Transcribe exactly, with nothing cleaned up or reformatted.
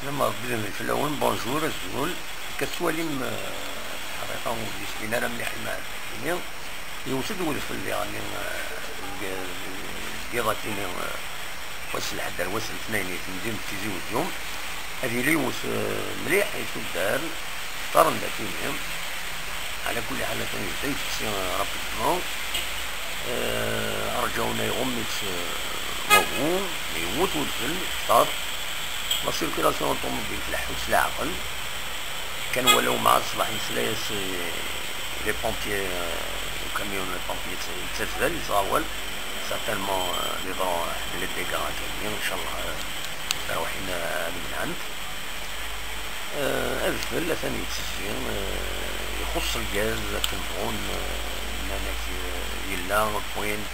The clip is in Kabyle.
Lama Rebbi d fell-awen, bonjour, azul. Akka tettwalim, eh, lḥerriqa ur d-yesbin ara mliḥ i lmeɛna-agi-nni. Yewwet-d wedfel diɣen, eh, deg, deg iḍ akini, eh, wass n lḥedd ar wass n letnayen i temdint n Tizi Wezzu. Ad yili yewwet, eh, mliḥ i tuddar, ṭṭaren-d akini. Ɛla kulli ḥal, atan yebda yettefsi, eh, rapidement. Eh, arǧawen-a iɣumm-itt, eh, wagu, yewwet wedfel, yekter. La circulation automobile tleḥḥu s leɛqel. Kan walaw mɛad ṣṣbeḥ nesla-yas i les pompiers, eh, ukamiun n les pompiers yettazzal, yettɣawal. Certainement, eh, les dégâts akini, ncallah, eh, tarwiḥin, eh, ad menɛent. Eh, adfel atan yettezzi, eh, ixuṣṣ lgaz akken bɣun, eh, nnan-ak, eh, yella point